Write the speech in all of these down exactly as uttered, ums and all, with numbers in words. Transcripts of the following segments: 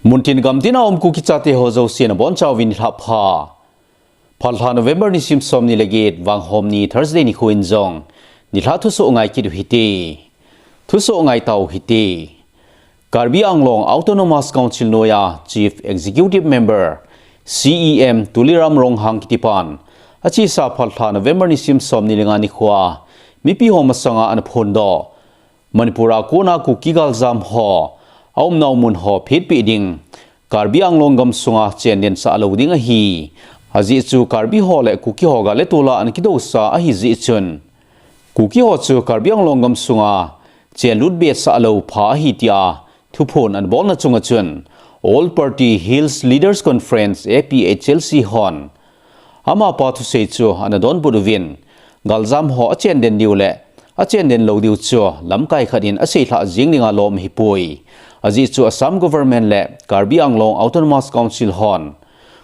Muntin gamtin a um Kuki chate ho jouse nabonchauvin nilhah pha. Phalbi lha November nisim somni le get, Vanghom ni Thursday nikho in jong nilhah thusoh ngai kit u hite. Thusoh ngai tau hite. Karbi Anglong Autonomous Council noiya Chief Executive Member, C E M, Tuliram Ronghang kitipan achesa phalbi lha November nisim somni le nga nikhoa mipi ho masanga ana phondoh, Manipur a kona Kuki galjam ho aumnau mun ho phetpeh ding, Karbi Anglong gamsunga chenlen sah lou ding ahi. Ajeh chu Karbi ho le Kuki ho gal le tol a ana kidousa ahi jeh chun, Kuki ho chu Karbi Anglong gamsunga chenlut be sah lou pha ahi, tia thuphon ana bolna chunga chun, All Party Hills Leaders Conference, A P H L C, hon amapa thusei chu ana donbut uvin, galjam ho achenden diu le achenden lou diu chu lamkai khat in aseilhah jeng dinga lom ahipoi. Ajeh chu Assam Government le Karbi Anglong Autonomous Council hon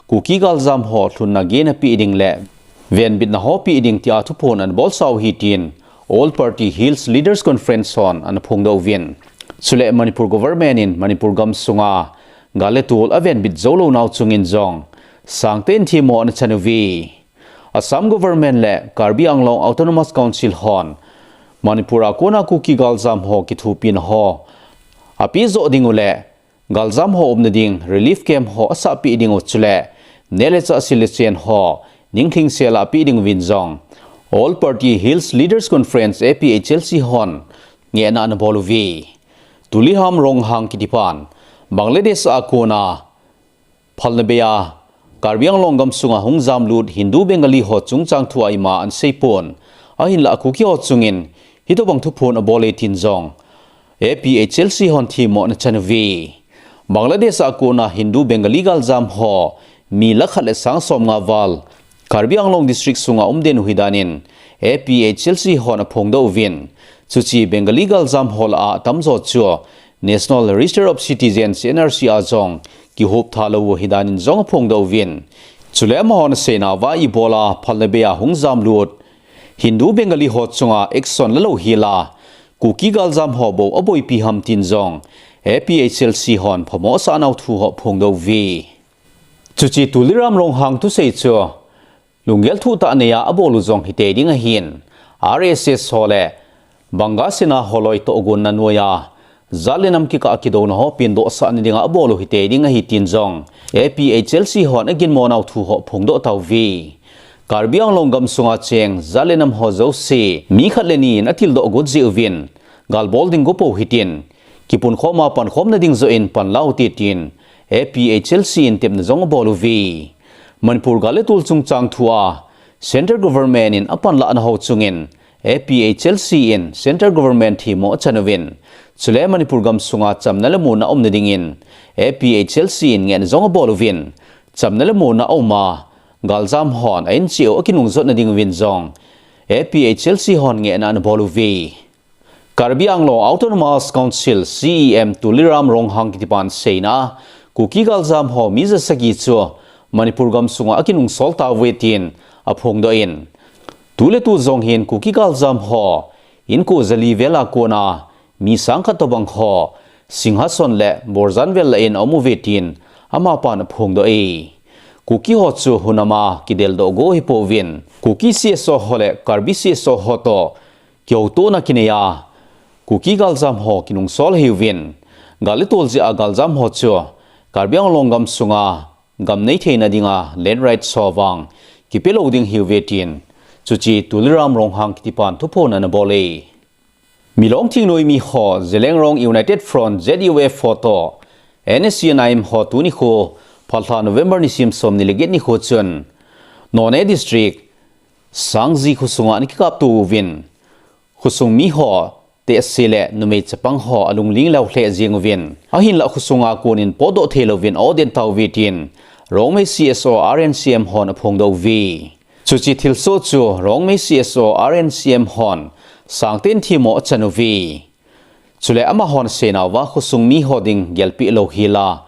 Kuki galjam ho lhunna gei na peh ding le venbitna ho peh ding, tia thuphon ana bolsa u ahi, tin All Party Hills Leaders Conference hon ana phongdoh uvin. Chule Manipur Government in Manipur gamsunga gal le tol avenbit jou lou nau chungin jong sangtah in themmo ana chan uve. Assam Government le Karbi Anglong Autonomous Council hon Manipur a kona Kuki galjam ho kithopina ho apeh joh ding u le galjam ho umna ding relief camp ho asahpeh ding u, chule neh le chah, sil le chen ho ninglhingsel a apeh ding uvin jong All Party Hills Leaders Conference, A P H L C, hon ngehna ana bol uve. Tuliram Ronghang kitipan Bangladesh a kona phalna bei a Karbi Anglong gamsunga hung jamlut Hindu Bengali ho chungchang thua ima ana seipon, ahinlah Kuki ho chungin hitobang thuphon abol e, tin jong A P H L C hon themmo ana chan uve. Bangladesh a kona Hindu Bengali galjam ho mi lakh khat le sang somnga val Karbi Anglong District sunga umden u ahi danin A P H L C hon aphongdoh uvin, chuche Bengali galjam ho lah a atamjo chu National Register of Citizens, N R C, a jong kihop tha lou u ahi danin jong aphongdoh uvin. Chule amahon aseinauva, ibola phalna bei a hung jamlut Hindu Bengali ho chunga action la lou hela Kuki galjam ho bou aboipi ham, tin jong A P H L C hon phamo asah nau thu ho aphongdoh uve. Chuche Tuliram Ronghang thusei chu lunggel thuhtah neiya abol u jong hitei ding ahin, R S S ho le Banga Sena ho loi tohgon na noiya jat le nam kikah a kidouna ho pendohsah na dinga abol u hitei ding ahi, tin jong A P H L C hon aginmo nau thu ho aphongdoh tauve. Karbi Anglong gamsunga cheng jat le nam ho jouse mi khat le ni in atildoh got jeh uvin, gal bol ding go pou hitin, kipunkhom a pankhom na ding joh in pan la ute, tin A P H L C in tepna jong abol uve. Manipur gal le tol chungchang thua Central Government in apanlah nau ho chungin A P H L C in Central Government themmo achan uvin, chule Manipur gamsunga chamna le muonna aumna dingin A P H L C in ngehna jong abol uvin, chamna le muonna aum a galjam hon a-in cheh u akinungjot na ding uvin jong A P H L C hon ngehna ana bol uve. Karbi Anglong Autonomous Council C E M Tuliram Ronghang kitipan seina, Kuki galjam ho mi jasagi chu Manipur gamsunga akinungsol tauve tin aphongdoh in, tuletu jong hin Kuki galjam ho inko jali vel a kona mi sang khat tobang ho Singhason le Borjan vel lah in aum uve tin amapan aphongdoh e. Kuki ho chu hunam a kideldoh go ahipouvin, Kuki C S O ho le Karbi C S O ho toh kihoutona kinei a Kuki galjam ho kinungsol ahiuvin, gal le tol jeh a galjam ho chu Karbi Anglong gamsunga gam nei theina dinga land rights ho vang kipe lou ding ahiuve tin chuche Tuliram Ronghang kitipan thuphon ana bol e. Milong thingnoi mi ho Zeliangrong United Front, Z U F, ho toh N S C N I M ho tuni kho, phalbi lha November nisim somni le get nikho chun Noney District Sangji khosunga ana kikapto uvin, khosung mi ho tehse le numei chapang ho alungling lou lheh jeng uvin, ahinlah khosunga konin potdoh thei louvin a-o den tauve tin Rongmei C S O R N C M hon aphongdoh uve. Chuche thilsoh chu Rongmei C S O R N C M hon sangtah in themmo achan uve. Chule amahon aseinauva, khosung mi ho ding gelpeh lou hela,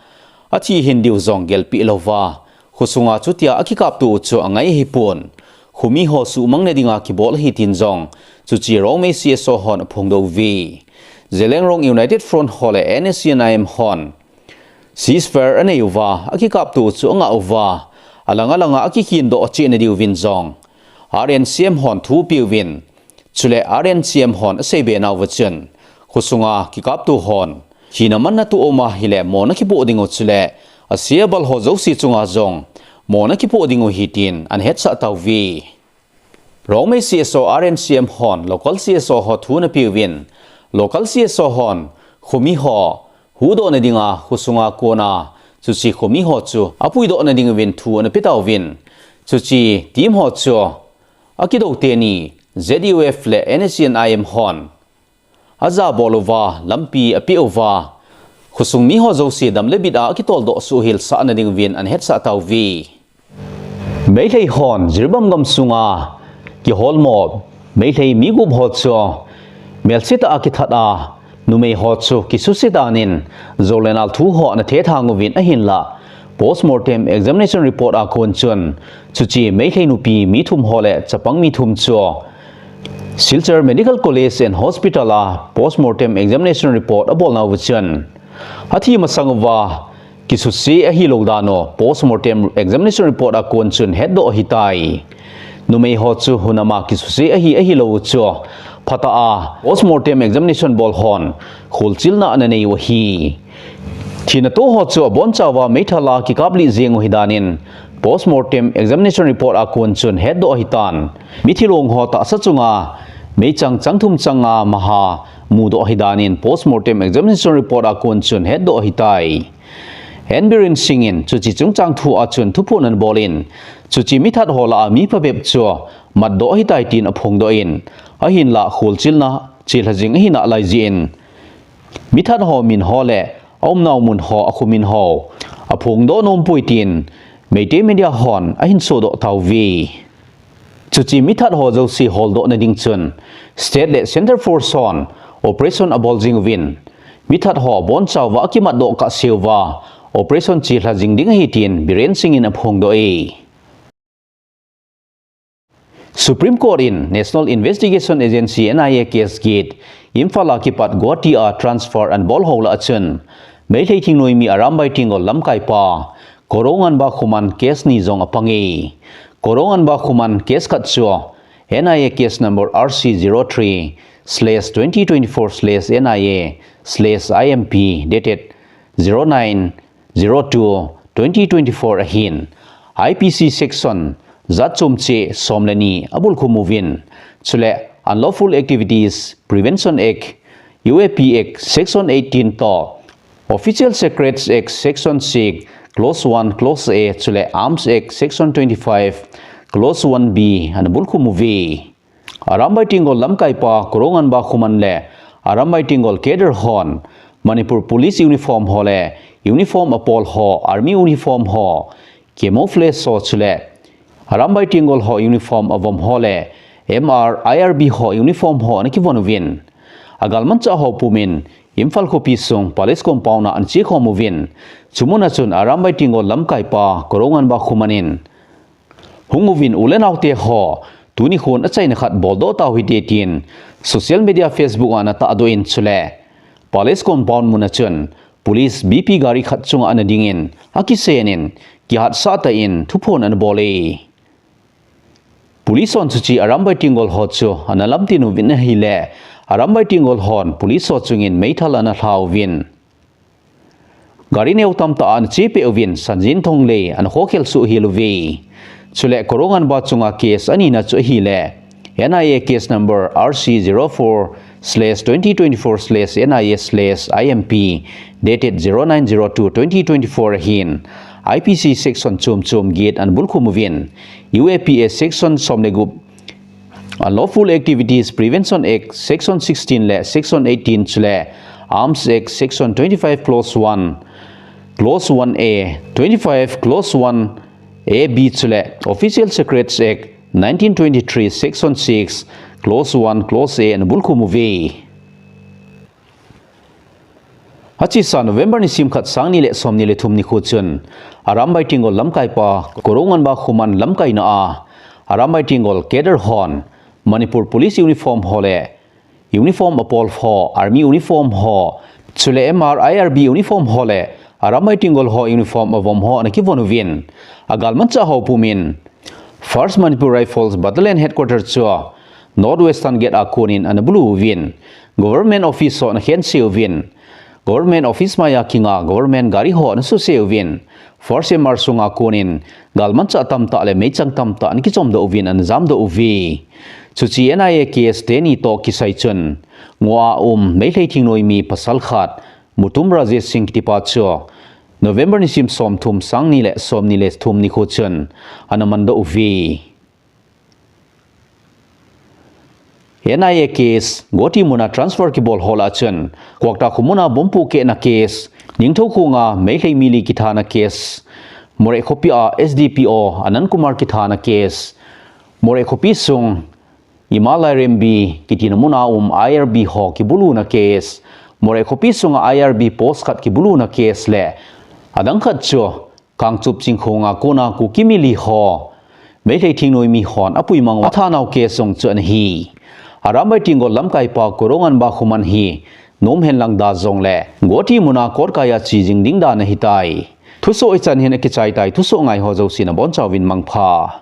athi hin diu jong gelpeh louva, khosunga chutia akikapto u chu angai ahipon, khomi ho suhmang na dinga kibol ahi tin jong chuche Rongmei C S O hon aphongdoh uve. Zeliangrong United Front ho le N S C N I M hon ceasefire anei uva, akikapto chu angah uva, alang alanga akikhindoh cheh nadiuvin jong R N C M hon thu apeuvin, chule R N C M hon aseibe nauva chun, khosunga kikapto hon hina manna toh uma ahile mona kipoh diu chule ase abal ho jouse chunga jong mona kipoh diu ahi tin anahetsah tauve. Rongmei C S O R N C M hon local C S O ho thu anapeuvin, local C S O hon khomi ho huhdoh nadinga khosunga kona chuche khomi ho chu apuidoh nadiuvin thu anape tauvin, chuche team ho chu akidou teni Z U F le N S C N I M hon ajabol uva, lampi ape uva, khosung mi ho jouse dam le bit a akitoldoh suhhel sah nadiuvin anahetsah tauve. Meitei hon Jiribam gamsunga kiholmo Meitei mi gup ho chu melsetah a kithat a, numei ho chu kisuse danin jou le nal thu ho anathe thang uvin ahinlah, postmortem examination report a kon chun chuche Meitei nupi mi thum ho le chapang mi thum chu Silchar Medical College and Hospital a postmortem examination report abol nauva chun, athi masang uva kisuse ahilou dan u postmortem examination report a kon chun hetdoh ahitai. Numei ho chu hunam a kisuse ahi ahilou u chu phatah a postmortem examination bol hon kholchilna ananei u ahi. Thina toh ho chu abonchauva meithal a kikap lih jeng u ahi danin postmortem examination report a kon chun hetdoh ahitan. Mithi long ho tahsa chunga meichang chang thum changa maha mudoh ahi danin postmortem examination report a kon chun hetdoh ahitai. N Biren Singh in chuche chungchang thu a chun thuphon anabol in, chuche mithat ho lah a mi phabep chu matdoh ahitai tin aphongdoh in, ahinlah kholchilna chelha jing ahi nalai jeh in, mithat ho min ho le aumnau mun ho, akho min ho aphongdoh nompoi tin Meitei Media hon ahin sodoh tauve. Chuche mithat ho jouse holdoh nading chun state le centre force hon operation abol jing uvin, mithat ho abonchauva akimatdoh kahseuva operation chelha jing ding ahi tin Biren Singh in aphongdoh e. Supreme Court in National Investigation Agency, N I A, case get Imphal a kipat Guwahati a transfer anabol ho lah a chun, Meitei thingnoimi Arambai Tenggol lamkaipa Korounganba Khuman case ni jong apang e. Korounganba Khuman case khat chu N I A case number R C zero three slash twenty twenty-four slash N I A slash I M P dated zero nine zero two twenty twenty-four ahin, I P C section jat chom cheh som le ni abulkhum uvin, chule Unlawful Activities Prevention Act, U A P Act section eighteen toh Official Secrets Act section six clause one clause A chule Arms Act section twenty-five clause one B anabulkhum uve. Arambai Tenggol lamkaipa Korounganba Khuman le Arambai Tenggol cadre hon Manipur Police uniform ho le uniform apol ho, army uniform ho, camouflage ho chule Arambai Tenggol ho uniform avom ho le M R I R B ho uniform ho anakivon uvin, agalmanchah ho pumin Imphal khopi sung Palace compound a anachekhom uvin, chumun a chun Arambai Tenggol lamkaipa Korounganba Khuman in, hung uvin u le naote ho, tuni khun achaina khat boldoh tau hite tin social media Facebook a anatahdoh in, chule Palace compound mun a chun police B P gari khat chunga anadingin, akisenin, kihatsah tah in thuphon anabol e. Police hon chuche Arambai Tenggol ho chu analamtin uvin ahile, Arambai Tenggol hon police ho chungin meithal analha uvin, gari neo tamtah anachepeh uvin, sanjin thonglei anakhokhel suhhel uve. Chule Korounganba chunga case anina chu ahile, N I A case number R C zero four slash twenty twenty-four slash N I A slash I M P dated zero nine zero two twenty twenty-four ahin, I P C section chom chom get anabulkhum uvin, U A P A section som le gup, Unlawful Activities Prevention Act section sixteen le section eighteen chule Arms Act section twenty-five clause one, clause one A, twenty-five clause one A B chule Official Secrets Act nineteen twenty-three section six clause one clause A anabulkhum uve. Achesa November nisim khat, sang ni le som ni le thum nikho chun Arambai Tenggol lamkaipa Korounganba Khuman lamkaina a Arambai Tenggol cadre hon Manipur Police uniform ho le uniform apol ho, army uniform ho, chule M R I R B uniform ho le Arambai Tenggol ho uniform avom ho ana kivon uvin, agalmanchah ho pumin First Manipur Rifles Battalion Headquarter chu North Western Gate a konin ana bulu uvin, Government Office ho ana khense uvin, Government Office maiya kinga Government gari ho ana suse uvin, First M R sunga konin galmanchah tamtah le meichang tamtah ana kichomdoh uvin ana jamdoh uve. Chuche N I A case teni toh kisai chun, ngoh a um Meitei thingnoimi pasal khat, Mutum Rajesh Singh kitipa chu November nisim somthum, sangni le somni le thum nikho chun ana mandoh uve. N I A case, Guwahati muna transfer kibol ho lah a chun, Kwakta khomuna bomb pohkehna case, Ningthoukhonga Meitei mi li kithana case, Moreh khopi a S D P O Anand Kumar kithana case, Moreh khopi sung Ima Lairembi kitina muna um I R B ho kibuluna case, Moreh khopi sunga I R B post khat kibuluna case le adang khat chu Kangchup Chingkhonga kona Kuki mi li ho Meitei thingnoimi hon apuimang uva athanau case jong chu ana hi. Arambai Tenggol lamkaipa Korounganba Khuman hi nomhen lang da jongle Guwahati muna court kaiya che jing ding dan ahitai. Thusoh hichan hin akichai tai, thusoh ngai ho jousen abonchauvin mangpha.